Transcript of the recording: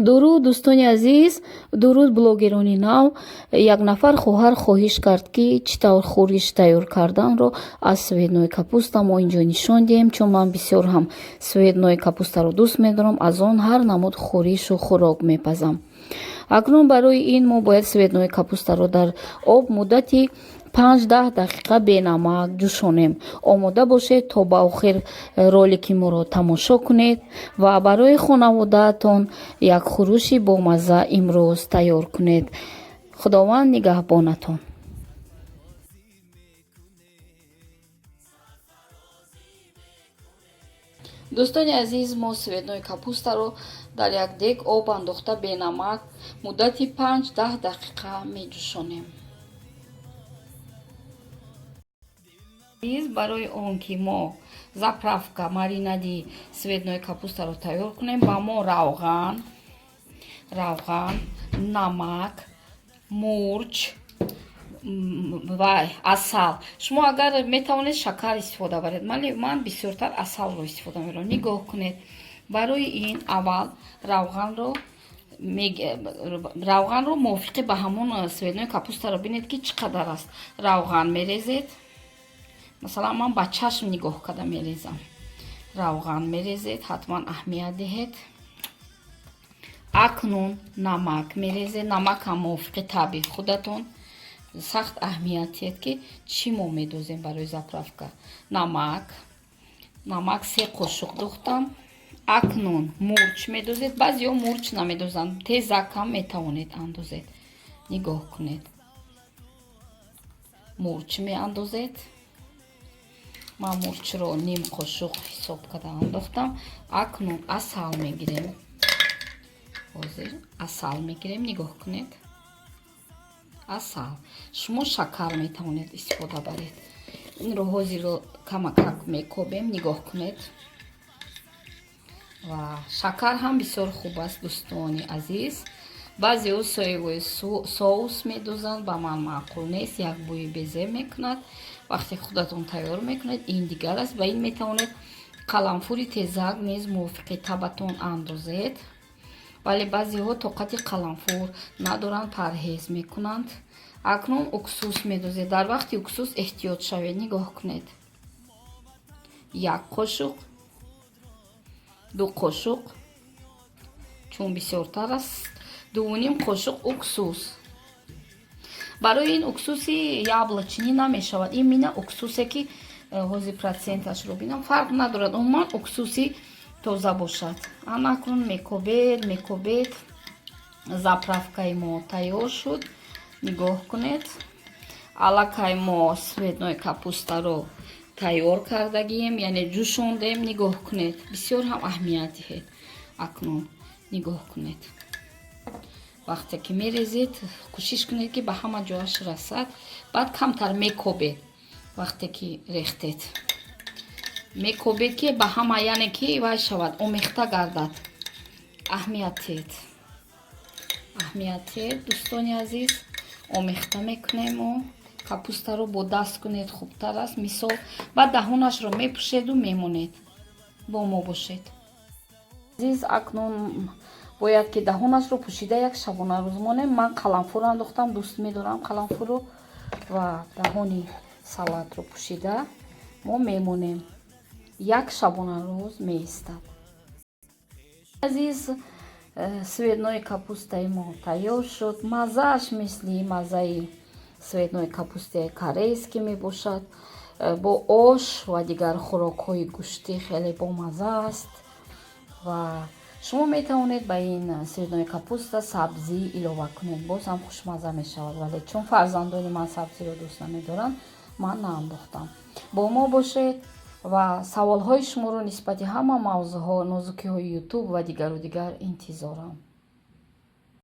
Дуруд, дӯстони азиз, дуруд, блогерони нав. Як нафар хоҳар хоҳиш кард, ки чӣ тавр хӯриш тайёр карданро аз цветной капуста мо инҷо нишон диҳем, чун ман бисёр ҳам цветной капустаро дӯст медорам, аз он ҳар намуд хӯришу хӯрок мепазам. Акнун барои ин мо бояд цветной капустаро дар об муддати 5-10 дақиқа бенамак ҷӯшонем. Омода бошед, то ба охир ролики моро тамошо кунед ва барои хонаводаатон як хӯриши бомазза имрӯз тайёр кунед. Худованд нигаҳбонатон. Дӯстони азиз, мо цветной капустаро дар як дег об андохта, бенамак муддати 5-10 дақиқа меҷӯшонем. Барои он ки мо заправка маринади цветной капустаро тайёр кунем, ба мо равған, намак, мурч ва асал. Шумо агар метавонед, шакар истифода баред, вале ман бисёртар асалро истифода мебарам. Нигоҳ кунед, барои ин аввал равғанро мувофиқи ба ҳамон цветной капустаро бинед, ки чӣ қадар аст. Равған мерезед, масалан, ман ба чашм нигоҳ карда мерезам. Равған мерезед, ҳатман аҳамият диҳед. Акнун намак мерезед, намак ҳам мувофиқи табъи худатон. Сахт аҳамият диҳед, ки чӣ мо медозем барои заправка. Намак се қошуқ духтам. Акнун мурч медозед. Баъзеҳо мурч намедозанд, тезак ҳам метавонед андозед. Нигоҳ кунед, мурч меандозед. Ман мурчро ним қошуқ ҳисоб карда андохтам. Акнун асал мегирем, ҳозир асал мегирем. Нигоҳ кунед, асал, шумо шакар метавонед истифода баред. Инро ҳозир камакак мекобем. Нигоҳ кунед, ва шакар ҳам бисёр хуб аст, дӯстони азиз. Баъзеҳо соевый соус медозанд, ба ман маъқул нест, як бӯи безеб мекунад. Вақте худатон тайёр мекунед, ин дигар аст. Ба ин метавонед қаламфури тезак низ мувофиқи табатон андозед, вале баъзеҳо тоқати қаламфур надоранд, парҳез мекунанд. Акнун уксус медозед. Дар вақти уксус эҳтиёт шавед. Нигоҳ кунед, як қошуқ, 2 қошуқ, чун бисёртар аст, 2.5 қошуқ уксус. Барои ин уксуси яблочный намешавад, ин мина уксусе, ки ҳозир проценташро бинам, фарқ надорад, умуман уксуси тоза бошад. Ана акнун мекобед, мекобед. Заправкаи мо тайёр шуд. Нигоҳ кунед, аллакай мо цветной капустаро тайёр кардагием, яъне ҷӯшондем. Нигоҳ кунед, бисёр ҳам аҳамият диҳед. Акнун нигоҳ кунед, вақте ки мерезед, кӯшиш кунед, ки ба ҳама ҷояш расад. Баъд камтар мекобед. Вақте ки рехтед, мекобед, ки ба ҳама, яъне ки вай шавад, омехта гардад. Аҳамият диҳед, аҳамият диҳед, дӯстони азиз. Омехта мекунему капустаро бо даст кунед, хубтар аст. Мисол, баъд даҳонашро мепӯшеду мемонед. Бо мо бошед, азиз. Акнун бояд ки даҳонашро пӯшида як шабонарӯз монем. Ман қаламфур андохтам, дӯст медорам қаламфурро, ва даҳони салатро пӯшида мо мемонем, як шабонарӯз меистад. Азиз, цветной капустаи мо тайёр шуд. Маззааш мисли маззаи цветной капустаи корейский мебошад. Бо ош ва дигар хӯрокҳои гӯштӣ хеле бомазза аст ва шумо метавонед ба ин цветной капуста сабзӣ илова кунед, боз ҳам хушмазза мешавад, вале чун фарзандони ман сабзиро дӯст намедоранд, ман наандохтам. Бо мо бошед ва саволҳои шуморо нисбати ҳама мавзӯъҳо, нозукиҳои Ютуб ва дигару дигар интизорам.